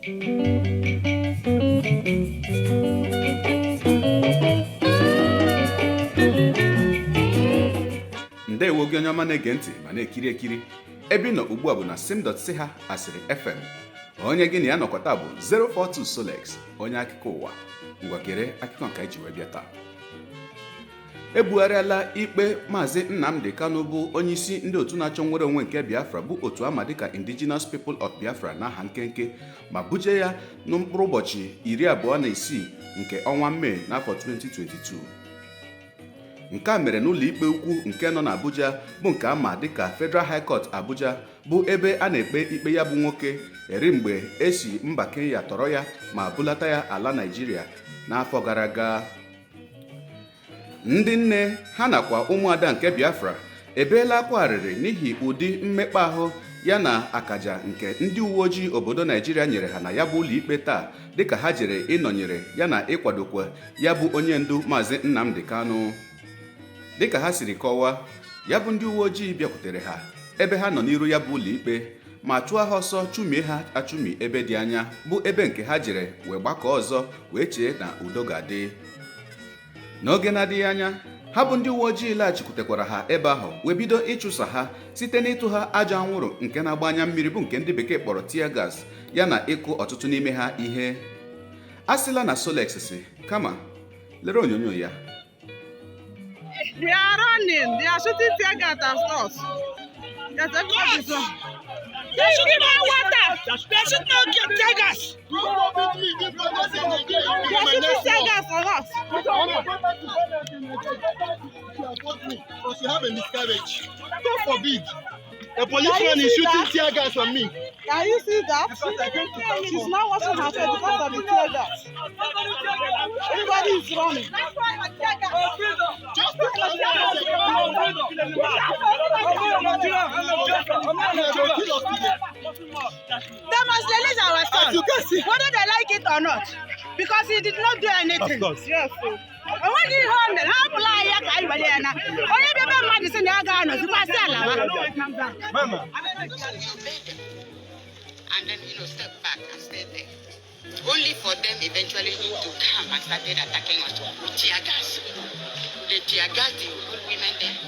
Ndewo gị onye ọma na-ege ntị ma na-ekiri ekiri. Ebe ị nọ ugbu a bụ na sim.si ha Asịrị FM. Onye gị na ya nọkọta bụ 042 Solex, onye akụkọ ụwa. Ngwa, gere akụkọ nke anyị ji wee bịa taa. Ebugharịala ikpe Maazị Nnamdi Kanu, bụ onyeisi ndị otu na-achọ nnwere onwe nke Biafra, bụ otu ama dịka Indigenous People of Biafra n'aha nkenke, ma buje ya na mkpụrụ ụbọchị 26 nke ọnwa Mee n'afọ 2022. Nke a mere n'ụlọ ikpe ukwu nke nọ n'Abuja, bụ nke ama dịka Federal High Court Abuja, bụ ebe a na-ekpe ikpe ya bụ nwoke eri mgbe esi mba Kenya tọrọ ya ma bulata ya ala Naịjirịa n'afọ gara aga. Ndị nne ha nakwa ụmụada nke Biafra ebeela akwa arịrị n'ihi ụdị mmekpa ahụ ya na akaja nke ndị uwe ojii obodo Naijiria nyere ha na ya bụ ụlọ ikpe taa, dịka ha jere ịnọnyere ya na ịkwadokwa ya bụ onye ndu Maazị Nnamdi Kanu. Dịka ha siri kọwaa, ya bụ ndị uwe ojii bịakwutere ha ebe ha nọ n'iru ya bụ ụlọ ikpe ma chụọ ha ọsọ, chụmie ha achụmi ebe dị anya, bụ ebe nke ha jere wee gbakọọ ọzọ wee chee na udo ga-adị. N'oge na-adịghị anya, ha bụ ndị uwe ojii laghachikwutekwara ha ebe ahụ wee bido ịchụsa ha site n'ịtụ ha ajọ anwụrụ nke na-agba anya mmiri, bụ nke ndị bekee kpọrọ tear gas, ya na ịkụ ọtụtụ n'ime ha ihe. A sịla na Solex si kama lere onyonyo ya. They are running. They are shooting tear gas at us. Yes, everybody is running. They shooting no water. They shooting no tear gas. They are shooting tear gas on us. Because you have a miscarriage. God forbid. The policeman is see shooting that? tear gas on me. Can you see that? She's now washing herself because of the tear gas. Everybody is running. Just because they will kill us today. They must release our As son, you can see. whether they like it or not, because he did not do anything. Yes. So. O nweghị ihe o mere. Ha hapụla anyị ya ka anyị were ya na onye bịa be mmadụ sị na ya ga-anọzikwa sị ala ma. Mama. We obey them and then step back and stay there. Only for them eventually to come and started attacking us with tear gas. They tear gas the old women there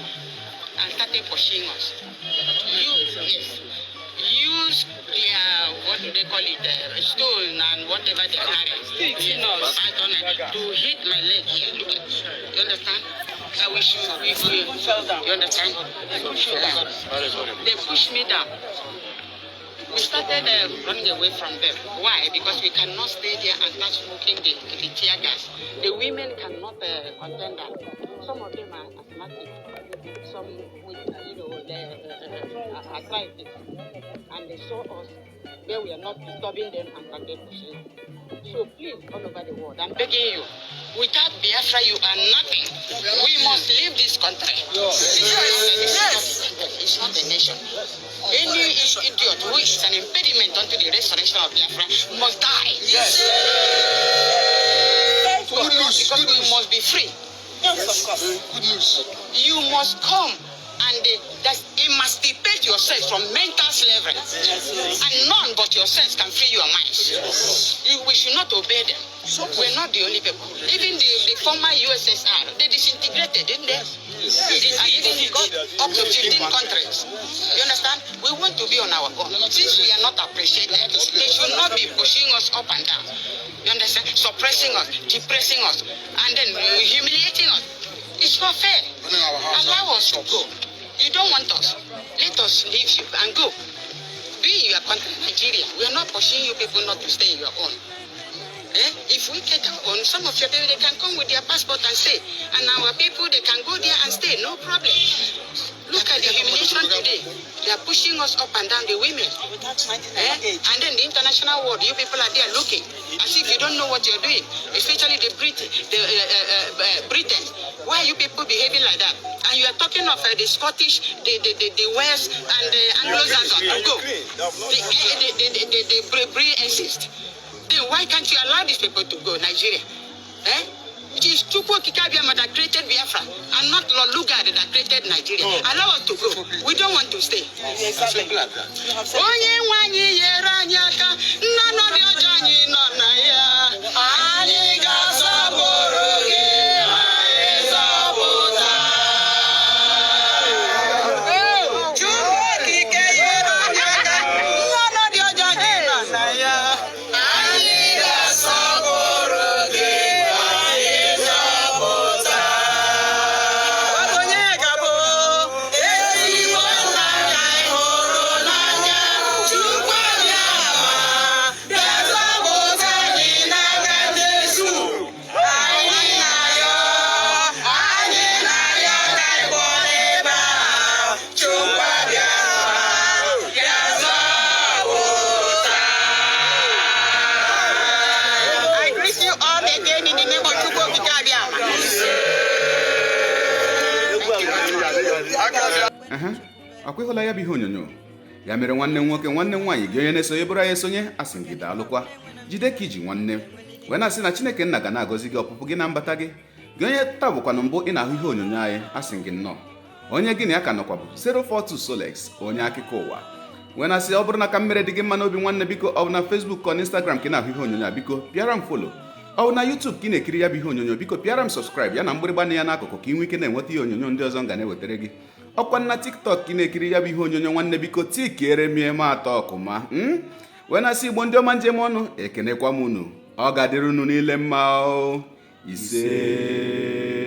and started pushing us. You yes. Use their, what do they call it, stone and whatever they carry. Yes, python to hit my leg here. Look at, you understand? That we should we fell down. You understand? Fell down. They pushed me down. We started running away from them. Why? Because we cannot stay there and start smoking the tear gas. The women cannot contend that. Some of them are asthmatic, some with the arthritis, and they saw us where we are not disturbing them and started pushing. So please, all over the world, I'm begging you, without Biafra, you are nothing. We must leave this country. This is not a country. It's not a nation. Any idiot who is an impediment unto the restoration of Biafra must die. Yes. Good news. Because Good we news. must be free. Yes, of course. Good news. You must come and that's emancipate yourself from mental slavery. And none but yourselves can free your minds. We should not obey them. We're not the only people. Even the former USSR, they disintegrated, didn't they? And even got up to 15 countries. You understand? We want to be on our own. Since we are not appreciated, they should not be pushing us up and down. You understand? Suppressing us, depressing us, and then humiliating us. It's not fair. Allow us to go. You don't want us. Let us leave you and go. Be in your country, Nigeria. We are not pushing you people not to stay in your own. Eh? If we get our own, some of your people, they can come with their passport and stay. And our people, they can go there and stay, no problem. Look at the humiliation today. They are pushing us up and down, the women. Eh? And then the international world, you people are there looking as if you don't know what you're doing, especially the Brit, the Britain. Why are you people behaving like that? And you are talking of the Scottish, the West, and the Anglo-Saxon to go. The exist. Then why can't you allow these people to go, Nigeria? Eh? It is Chukwu Okike Abiama that created Biafra and not Lord Lugard that created Nigeria. Allow us to go. We don't want to stay. Onye nwe anyị nyere anyị aka nna nọdị ọjọọ. Ehe, ọkwa ịhụla ya bụ ihe onyonyo. Ya mere, nwanne m nwoke, nwanne m nwaanyị, gị onye na-esonye bụrụ anyị esonye, asị m gị daalụkwa, jide ka iji nwanne, wee na-asị na Chineke nna ga na-agọzi gị ọpụpụ gị na mbata gị. Gị onye taa bụkwanụ mbụ ị na-ahụ ihe onyonyo anyị, asị m gị nnọọ. Onye gị na ya ka nọkwa bụ 042 Solex, onye akụkọ ụwa, wee na-asị ọ bụrụ na ka mmere dị gị mma n'obi, nwanne, biko, ọ bụ na Facebook ka ọ na Instagram ka ị na-ahụ ihe onyonyo a, biko pịara m follow. Ọ bụ na YouTube ka ị na-ekiri ya bụ ihe onyonyo, biko pịara m subscribe ya na mgbịrịgba ya n'akụkụ, ka ị nwee ike na-enweta ihe onyonyo ndị ọzọ m ga na-ewetara gị. Ọkwa na TikTok ka ị na-ekiri ya bụ ihe onyonyo, nwanne, biko tikiere mie m atọ ọkụma wee na-asị, Igbo ndị ọma, njem ọnụ, ekenekwa m unu. Ọ ga-adịrị unu niile mma o. Ise.